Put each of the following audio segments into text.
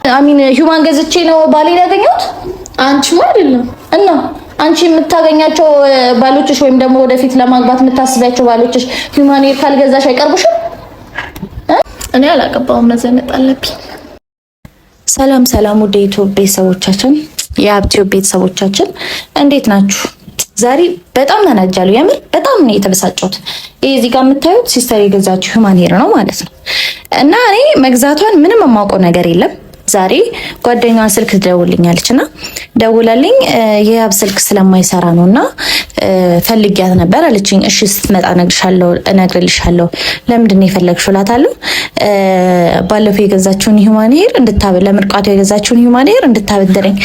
I mean human ገዝቼ ነው ባሌን ያገኘሁት። አንቺማ አይደለም። እና አንቺ የምታገኛቸው ባሎችሽ ወይም ደግሞ ወደፊት ለማግባት የምታስቢያቸው ባሎችሽ human hair ካልገዛሽ አይቀርቡሽም? እኔ አላገባውም፣ መዘነጥ አለብኝ። ሰላም ሰላም፣ ውድ የኢትዮጵያ ቤተሰቦቻችን፣ የሀብቴው ቤተሰቦቻችን እንዴት ናችሁ? ዛሬ በጣም ተናጃለሁ። የምር በጣም ነው የተበሳጨሁት። ይሄ እዚህ ጋር የምታዩት sister የገዛችው human hair ነው ማለት ነው። እና እኔ መግዛቷን ምንም የማውቀው ነገር የለም። ዛሬ ጓደኛዋ ስልክ ትደውልኛለች እና ደውላልኝ የያብ ስልክ ስለማይሰራ ነው እና ፈልጊያት ነበር አለችኝ። እሺ ስትመጣ እነግርልሻለሁ። ለምንድን ነው የፈለግሽው እላታለሁ። ባለፈው የገዛችውን human hair ለምርቃቱ የገዛችውን human hair እንድታበድረኝ።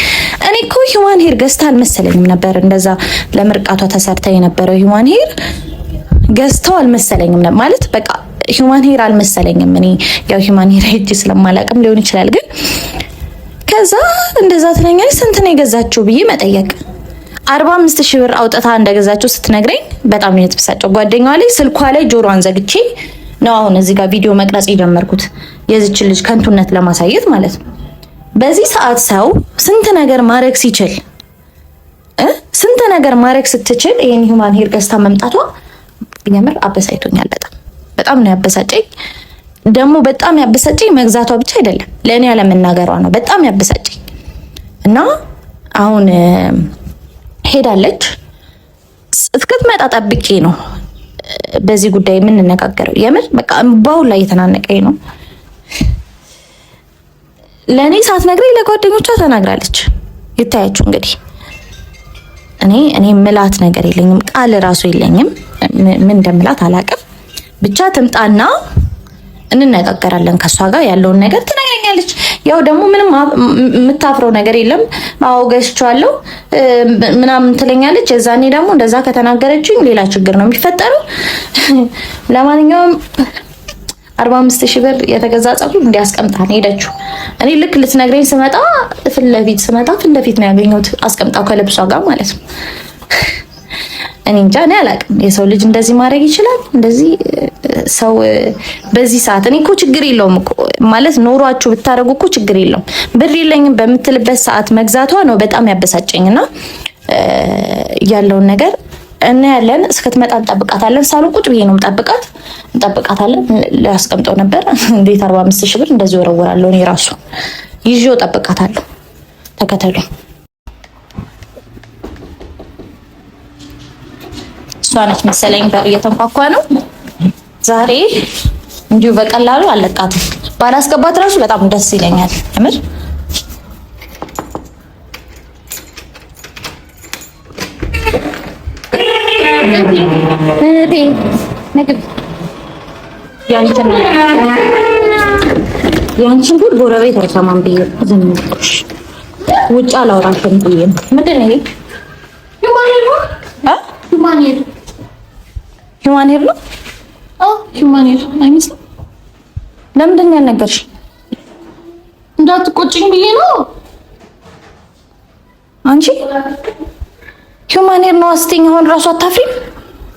እኔ እኮ human hair ገዝታ አልመሰለኝም ነበር። እንደዛ ለምርቃቷ ተሰርታ የነበረው human hair ገዝተው አልመሰለኝም ማለት በቃ human hair አልመሰለኝም። እኔ ያው human hair አይቼ ስለማላቅም ሊሆን ይችላል። ግን ከዛ እንደዛ ትለኛለች። ስንት ነው የገዛችው ብዬ መጠየቅ 45,000 ብር አውጥታ እንደገዛችው ስትነግረኝ በጣም ነው የተበሳጨው። ጓደኛዋ ላይ ስልኳ ላይ ጆሮዋን ዘግቼ ነው አሁን እዚህ ጋር ቪዲዮ መቅረጽ የጀመርኩት የዚችን ልጅ ከንቱነት ለማሳየት ማለት ነው። በዚህ ሰዓት ሰው ስንት ነገር ማድረግ ሲችል፣ ስንት ነገር ማድረግ ስትችል ይሄን human hair ገዝታ መምጣቷ የምር አበሳይቶኛል። በጣም በጣም ነው ያበሳጨኝ። ደግሞ በጣም ያበሳጨኝ መግዛቷ ብቻ አይደለም፣ ለእኔ ያለመናገሯ ነው በጣም ያበሳጨኝ። እና አሁን ሄዳለች፣ እስክትመጣ ጠብቄ ነው በዚህ ጉዳይ የምንነጋገረው። የምር በቃ እምባው ላይ የተናነቀኝ ነው። ለእኔ ሳትነግረኝ ለጓደኞቿ ተናግራለች። ይታያችሁ እንግዲህ እኔ ምላት ነገር የለኝም፣ ቃል ራሱ የለኝም። ምን እንደምላት አላቅም። ብቻ ትምጣና እንነጋገራለን ከእሷ ጋር ያለውን ነገር ትነግረኛለች። ያው ደግሞ ምንም የምታፍረው ነገር የለም። አዎ ገዝቼዋለሁ ምናምን ትለኛለች። የዛኔ ደግሞ እንደዛ ከተናገረችኝ ሌላ ችግር ነው የሚፈጠረው። ለማንኛውም 45,000 ብር የተገዛ ፀጉር እንዲያስቀምጣ ነው ሄደችው። እኔ ልክ ልትነግረኝ ስመጣ ፊት ለፊት ስመጣ ፊት ለፊት ነው ያገኘሁት፣ አስቀምጣው ከልብሷ ጋር ማለት ነው። እኔ እንጃ፣ እኔ አላውቅም። የሰው ልጅ እንደዚህ ማድረግ ይችላል? እንደዚህ ሰው በዚህ ሰዓት እኔ እኮ ችግር የለውም እኮ ማለት ኖሯችሁ ብታደርጉ እኮ ችግር የለውም። ብር የለኝም በምትልበት ሰዓት መግዛቷ ነው በጣም ያበሳጨኝና ያለውን ነገር እናያለን። እስክትመጣ እንጠብቃታለን። ሳሎን ቁጭ ብዬ ነው እንጠብቃት እንጠብቃታለን። ላስቀምጠው ነበር። እንዴት 45,000 ብር እንደዚህ ወረወራለሁ? እኔ ራሱ ይዤው እጠብቃታለሁ። ተከተሉ። እሷ ነች መሰለኝ በር እየተንኳኳ ነው። ዛሬ እንዲሁ በቀላሉ አለቃትም። ባላስገባት ራሱ በጣም ደስ ይለኛል። የምር ያንቺን ጉድ ጎረቤት አይሰማም ብዬ ዝም ብሎሽ ውጭ አላወራሽም ብዬ ምንድን ነው ይሄ? human hair ነው። አዎ human hair አይመስልም። ለምንድን ነው ያልነገርሽ? እንዳትቆጭኝ ብዬ ነው። አንቺ human hair ነው አስተኛ አሁን ራሱ አታፍሪም?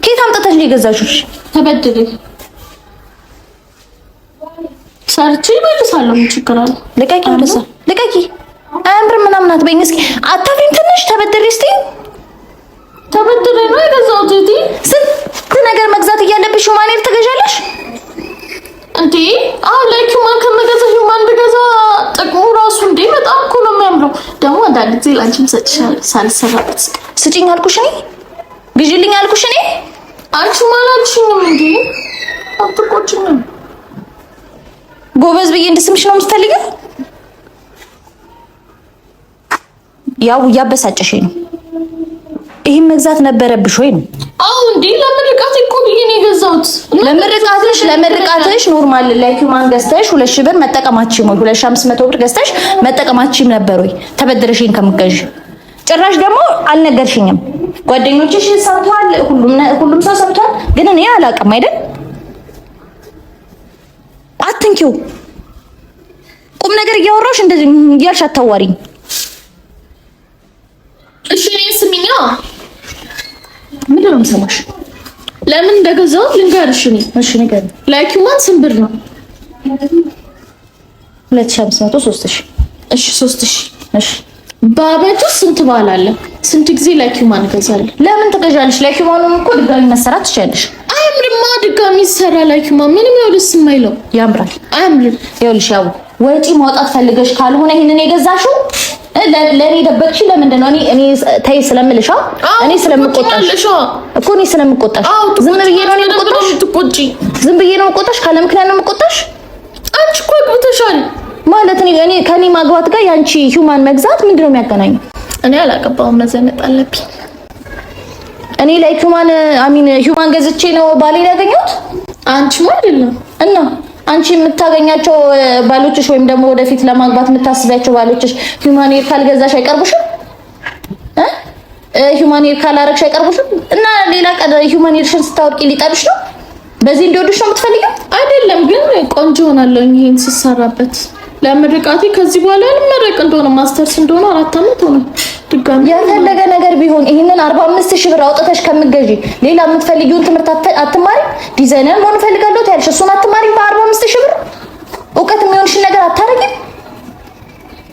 ከየት አምጥተሽ ነው የገዛሽው? ተበድሬ ሰርቼ እመልሳለሁ። ምን ችግር አለ? ልቀቂ፣ ወደዛ ልቀቂ። አያምርም ምናምን አትበይኝ እስኪ። አታፍሪም? ትንሽ ተበድሬ እስኪ ተበድሬ ነው የገዛሁት። እህቴ ስንት ነገር መግዛት እያለብሽ human hair ትገዣለሽ እንዴ? አሁን ላይ human ከመገዛ human ብገዛ ጥቅሙ ራሱ እንዴ በጣም እኮ ነው የሚያምረው። ደግሞ አንዳንድ ጊዜ ላንቺም ሰጥሻለሁ ሳልሰራበት። ስጪኝ አልኩሽ እኔ፣ ግዢልኝ አልኩሽ እኔ። አንቺም አላልሽኝም እንዴ? አትቆጭኝም? ጎበዝ ብዬ እንድስምሽ ነው የምትፈልጊው? ያው እያበሳጨሽኝ ነው። ይህን መግዛት ነበረብሽ ወይ ነው? አዎ እንዴ ለምርቃት እኮ ብዬ ነው የገዛሁት። ለምርቃትሽ normal like human ገዝተሽ 2,000 ብር መጠቀማችም ወይ 2,500 ብር ገዝተሽ መጠቀማችም ነበር ወይ? ተበድረሽኝ ከምትገዢ ጭራሽ ደግሞ አልነገርሽኝም። ጓደኞችሽ ሰምተዋል፣ ሁሉም ሰው ሰምቷል፣ ግን እኔ አላውቅም አይደል? አትንኪው። ቁም ነገር እያወራሁሽ እንደዚህ እያልሽ አታዋሪኝ። እሺ እኔን ስሚኛ። ምንድን ነው የምሰማሽ? ለምን እንደገዛሁት ልንገርሽ። እኔ እሺ ንገሪኝ። like human ስንት ብር ነው? 2500 3000። እሺ 3000። እሺ በአመቱ ስንት በዓል አለ? ስንት ጊዜ like human እገዛለሁ? ለምን ትገዣለሽ? Like human ኡን እኮ ድጋሚ መሰራት ትችያለሽ። አያምርማ። ድጋሚ ይሰራ like human ምንም ያው ደስ የማይለው። ያምራል። አያምርም። ይኸውልሽ ያው ወጪ ማውጣት ፈልገሽ ካልሆነ ይሄንን የገዛሽው ለእኔ ደበቅሽ ለምንድን ነው? እኔ ተይ ስለምልሽ፣ እኔ ስለምቆጣሽ እኮ፣ እኔ ስለምቆጣሽ ዝም ብዬ ነው የምቆጣሽ። ዝም ብዬ ነው የምቆጣሽ? ካለ ምክንያት ነው የምቆጣሽ? አንቺ እኮ አግብተሻል ማለት እኔ ከኔ ማግባት ጋር ያንቺ human መግዛት ምንድን ነው የሚያገናኘው? እኔ አላገባሁም፣ መዘነጥ አለብኝ። እኔ like human I mean human ገዝቼ ነው ባሌን ያገኘሁት? አንቺማ አይደለም። እና አንቺ የምታገኛቸው ባሎችሽ ወይም ደግሞ ወደፊት ለማግባት የምታስቢያቸው ባሎችሽ human hair ካልገዛሽ አይቀርቡሽም? Human hair ካላረግሽ አይቀርቡሽም? እና ሌላ ቀን human hair ሽን ስታወርቂ ሊጠብሽ ነው? በዚህ እንዲወዱሽ ነው የምትፈልጊው? አይደለም፣ ግን ቆንጆ ሆናለሁ ይሄን ስሰራበት ለምርቃቴ። ከዚህ በኋላ ልመረቅ እንደሆነ ማስተርስ እንደሆነ 4 አመት ሆነ። ድጋሚ የፈለገ ነገር ቢሆን ይሄንን 45,000 ብር አውጥተሽ ከምትገዢ ሌላ የምትፈልጊውን ትምህርት አትማሪም? ዲዛይነር መሆን እፈልጋለሁ ትያለሽ፣ እሱን አትማሪም? በ45,000 ብር እውቀት የሚሆንሽን ነገር አታረጊም?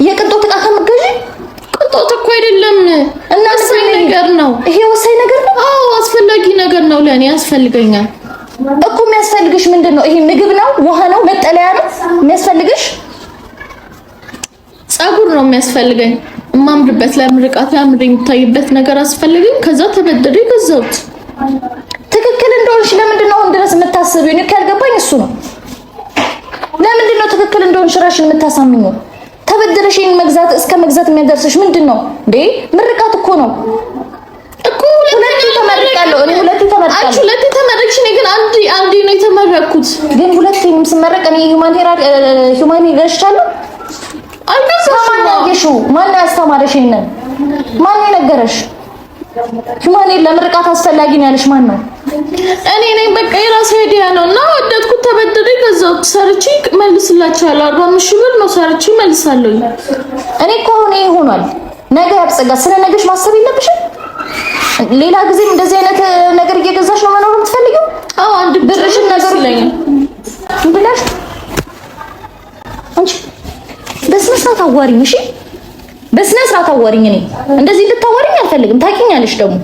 የቅንጦት ዕቃ ከምትገዢ። ቅንጦት እኮ አይደለም እና ወሳኝ ነገር ነው። ይሄ ወሳኝ ነገር ነው። አዎ አስፈላጊ ነገር ነው፣ ለእኔ ያስፈልገኛል። እኮ የሚያስፈልግሽ ምንድን ነው? ይሄ ምግብ ነው? ውሃ ነው? መጠለያ ነው የሚያስፈልግሽ? ጸጉር ነው የሚያስፈልገኝ። የማምርበት ለምርቃት አምሬ የሚታይበት ነገር አስፈልገኝ። ከዛ ተበድሬ ገዛሁት። ትክክል እንደሆንሽ ለምንድን ነው አሁን ድረስ የምታስቢው? እኔ እኮ ያልገባኝ እሱ ነው። ለምንድን ነው ትክክል እንደሆንሽ ራስሽን የምታሳምኚው? ተበድረሽ ይሄን መግዛት እስከ መግዛት የሚያደርስሽ ምንድን ነው እንዴ? ምርቃት እኮ ነው። እኮ ሁለቴ ተመርቃለሁ እኔ፣ ሁለቴ ተመርቃለሁ። አንቺ ሁለቴ ተመረቅሽ፣ እኔ ግን አንዴ አንዴ ነው የተመረቅኩት። ግን ሁለቴም ስመረቅ እኔ human hair ገዝቻለሁ። አልገዛሽም። ማን ያየሽው? ማን ያስተማረሽ? ይሄንን ማን የነገረሽ? Human hair ለምርቃት አስፈላጊ ነው ያለሽ ማን ነው? እኔ ነኝ። በቃ የራሴ idea ነው እና ወደድኩት፣ ተበድሬ ገዛሁት። ሰርቼ መልስላችኋለሁ። 45,000 ብር ነው፣ ሰርቼ መልሳለሁ። እኔ እኮ አሁን ይሄ ሆኗል። ነገ ያብጸጋ ስለ ነገሽ ማሰብ የለብሽም። ሌላ ጊዜም እንደዚህ አይነት ነገር እየገዛሽ ነው መኖር የምትፈልጊው? አዎ አንድ ብርሽን ነገር ይለኛል ብለሽ አንቺ በስነ ስርዓት አዋሪኝ። እሺ በስነ ስርዓት አዋሪኝ። እኔ እንደዚህ እንድታዋሪኝ አልፈልግም። ታውቂኛለሽ ደግሞ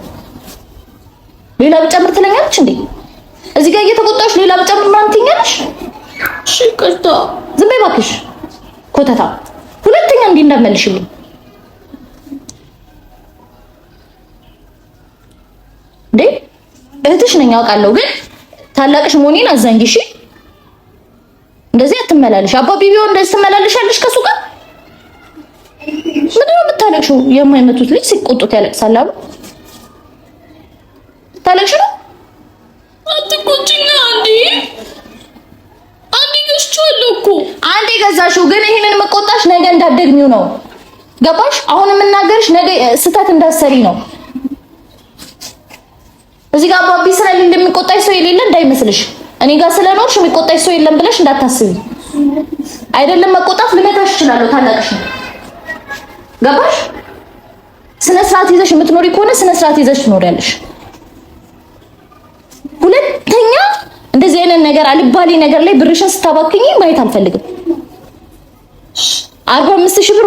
ሌላ ብጨምር ትለኛለች እንዴ? እዚህ ጋር እየተቆጣሽ ሌላ ብጨምር ምናምን ትይኛለሽ? እሺ ይቅርታ። ዝም በይ እባክሽ ኮተታ። ሁለተኛ እንዲህ እንዳትመልሽልኝ። እንዴ እህትሽ ነኝ አውቃለሁ፣ ግን ታላቅሽ መሆኔን አዛንጊ። እሺ እንደዚህ አትመላለሽ። አባቢ ቢሆን እንደዚህ ትመላለሻለሽ ከሱ ጋር? ምንድን ነው የምታለቅሽው? የማይመቱት ልጅ ሲቆጡት ያለቅሳል አሉ። ታለቅሽ ነው? አትቆጪኛ። አንዴ አንዴ ገዝቼዋለሁ እኮ። አንዴ ገዛሽው፣ ግን ይሄንን መቆጣሽ ነገ እንዳትደግሚው ነው። ገባሽ? አሁን የምናገርሽ ነገ ስህተት እንዳትሰሪ ነው። እዚህ ጋር አባቢ ስለሌለ እንደሚቆጣሽ ሰው የሌለ እንዳይመስልሽ። እኔ ጋር ስለኖርሽ የሚቆጣሽ ሰው የለም ብለሽ እንዳታስቢ። አይደለም መቆጣት ልመታሽ እችላለሁ፣ ታላቅሽ ነው። ገባሽ? ስነ ስርዓት ይዘሽ የምትኖሪ ከሆነ ስነ ስርዓት ይዘሽ ትኖሪያለሽ። ሁለተኛ እንደዚህ አይነት ነገር አልባሌ ነገር ላይ ብርሽን ስታባክኝ ማየት አልፈልግም። 45,000 ብር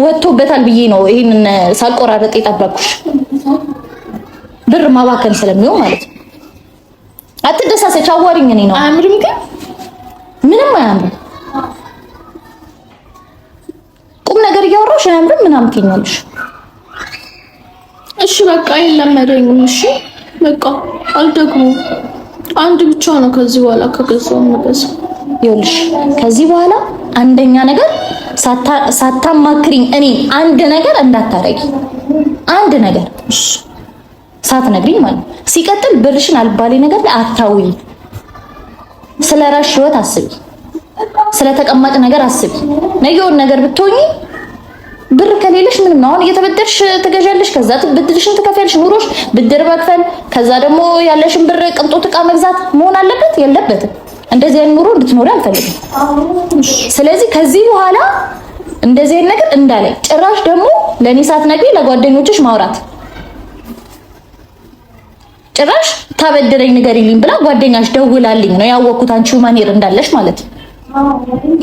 ወጥቶበታል ብዬ ነው ይሄንን ሳልቆራረጥ የጠበኩሽ። ብር ማባከን ስለሚሆን ማለት ነው። አትደሳሰች፣ አዋሪኝ። እኔ ነው አያምርም ግን? ምንም አያምርም። ቁም ነገር እያወራሽ አያምርም ምናምን ትይኛለሽ። እሺ በቃ የለመደኝም። እሺ በቃ አልደግሞም። አንድ ብቻ ነው ከዚህ በኋላ ከገዛው የምገዛው። ይኸውልሽ ከዚህ በኋላ አንደኛ ነገር ሳታማክሪኝ እኔ አንድ ነገር እንዳታረጊ፣ አንድ ነገር ሳትነግሪኝ ማለት ነው። ሲቀጥል ብርሽን አልባሌ ነገር ላይ አታውይ። ስለ ራስሽ ህይወት አስቢ፣ ስለ ተቀማጭ ነገር አስቢ። ነገውን ነገር ብትሆኚ ብር ከሌለሽ ምንም ነው። አሁን እየተበደርሽ ትገዣለሽ፣ ከዛ ብድርሽን ትከፍያለሽ። ኑሮሽ ብድር መክፈል፣ ከዛ ደግሞ ያለሽን ብር ቅንጦት ዕቃ መግዛት መሆን አለበት የለበትም። እንደዚህ አይነት ኑሮ እንድትኖሪ አልፈልግም። ስለዚህ ከዚህ በኋላ እንደዚህ አይነት ነገር እንዳላይ፣ ጭራሽ ደግሞ ለእኔ ሳትነግሪ ለጓደኞችሽ ማውራት፣ ጭራሽ ታበድረኝ ንገሪልኝ ብላ ጓደኛሽ ደውላልኝ ነው ያወቅኩት አንቺ human hair እንዳለሽ ማለት ነው።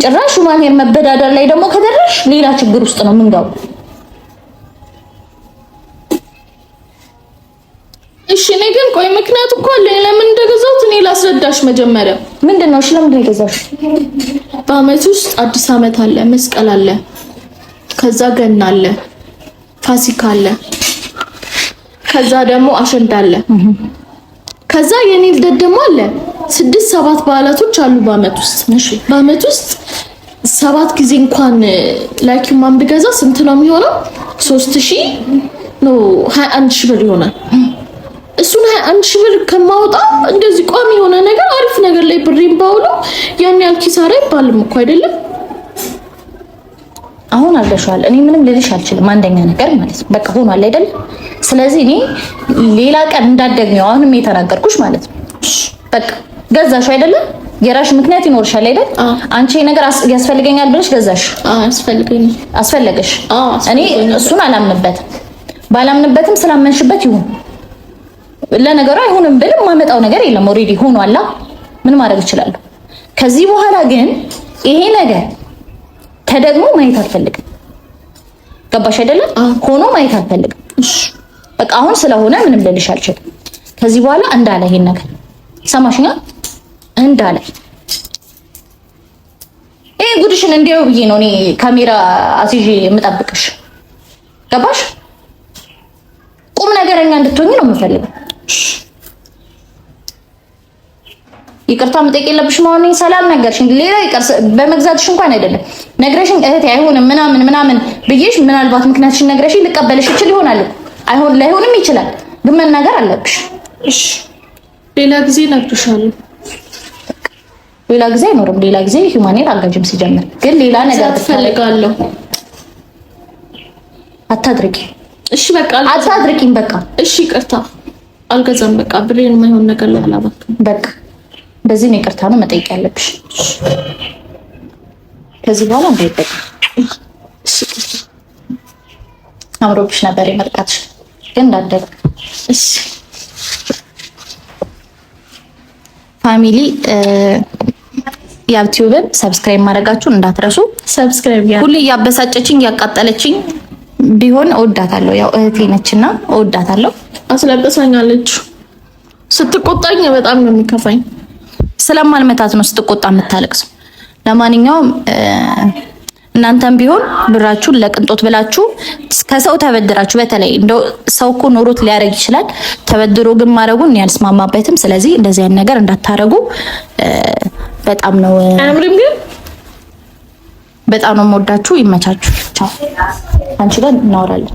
ጭራሽ human hair መበዳደር ላይ ደግሞ ከደረሽ ሌላ ችግር ውስጥ ነው የምንገባው። እሺ እኔ ግን ቆይ ምክንያቱ እኮ አለኝ ለምን እንደገዛሁት እኔ ላስረዳሽ መጀመሪያ። ምንድን ነው? እሺ ለምንድን ነው የገዛሽው? በአመት ውስጥ አዲስ አመት አለ፣ መስቀል አለ፣ ከዛ ገና አለ፣ ፋሲካ አለ፣ ከዛ ደግሞ አሸንዳ አለ፣ ከዛ የኔ ልደት ደግሞ አለ። 6 7 በዓላቶች አሉ በአመት ውስጥ። እሺ በአመት ውስጥ 7 ጊዜ እንኳን like human ብገዛ ስንት ነው የሚሆነው? 3000 ነው 21 ሺህ ብር ይሆናል። እሱን 21 ሺህ ብር ከማውጣ እንደዚህ ቋሚ የሆነ ነገር አሪፍ ነገር ላይ ብሬን ባውለው ያን ያህል ኪሳራ አይባልም እኮ አይደለም? አሁን አድርገሽዋል። እኔ ምንም ልልሽ አልችልም። አንደኛ ነገር ማለት ነው በቃ ሆኗል አይደል? ስለዚህ እኔ ሌላ ቀን እንዳትደግሚው አሁንም የተናገርኩሽ ማለት ነው። በቃ ገዛሽ አይደለም? የራሽ ምክንያት ይኖርሻል አይደል? አንቺ ይሄ ነገር ያስፈልገኛል ብለሽ ገዛሽ። ያስፈልገኛል። አስፈለገሽ። እኔ እሱን አላምንበትም። ባላምንበትም ስላመንሽበት ይሁን። ለነገሩ አይሆንም ብልም ማመጣው ነገር የለም። already ሆኗላ። ምን ማድረግ እችላለሁ? ከዚህ በኋላ ግን ይሄ ነገር ተደግሞ ማየት አልፈልግም። ገባሽ አይደለም? ሆኖ ማየት አልፈልግም። በቃ አሁን ስለሆነ ምንም ልልሽ አልችልም። ከዚህ በኋላ እንዳለ ይሄን ነገር ሰማሽኛ? እንዳለ ይሄ ጉድሽን እንዲያው ብዬ ነው እኔ ካሜራ አስይዤ የምጠብቅሽ። ገባሽ? ቁም ነገረኛ እንድትሆኝ ነው የምፈልገው። ይቅርታ መጠየቅ የለብሽም። አሁን ሰላም ነገርሽኝ፣ ሌላ ይቅር በመግዛትሽ እንኳን አይደለም ነግረሽኝ፣ እህቴ አይሆንም ምናምን ምናምን ብዬሽ ምናልባት ምክንያትሽን ነግረሽኝ ልቀበልሽ ይችል ይሆናል። አይሆን ላይሆንም ይችላል፣ ግን መናገር አለብሽ። እሺ፣ ሌላ ጊዜ እነግርሻለሁ። ሌላ ጊዜ አይኖርም። ሌላ ጊዜ human hair አጋጅም ሲጀምር ግን ሌላ ነገር እፈልጋለሁ። አታድርቂ። እሺ በቃ አታድርቂም። በቃ እሺ፣ ይቅርታ አልገዛም። በቃ ብሬን የማይሆን ነገር ላይ አላባክንም። በቃ እንደዚህ ነው፣ ይቅርታ ነው መጠየቅ ያለብሽ። ከዚህ በኋላ እንዳይጠቅም። አምሮብሽ ነበር የመርቃትሽ፣ ግን እንዳትደግም። እሺ family የዩቲዩብን subscribe ማድረጋችሁን እንዳትረሱ። subscribe ያ ሁሌ እያበሳጨችኝ እያቃጠለችኝ ቢሆን እወዳታለሁ። ያው እህቴ ነችና እወዳታለሁ። አስለቅሳኛለች። ስትቆጣኝ በጣም ነው የሚከፋኝ። ስለማልመታት ነው ስትቆጣ የምታለቅሰው። ለማንኛውም እናንተም ቢሆን ብራችሁን ለቅንጦት ብላችሁ ከሰው ተበድራችሁ፣ በተለይ እንደው ሰው እኮ ኖሮት ሊያደርግ ይችላል። ተበድሮ ግን ማድረጉን እኔ አልስማማበትም። ስለዚህ እንደዚህ አይነት ነገር እንዳታረጉ። በጣም ነው አያምርም ግን በጣም ነው የምወዳችሁ። ይመቻችሁ። ቻው። አንቺ ጋር እናወራለን።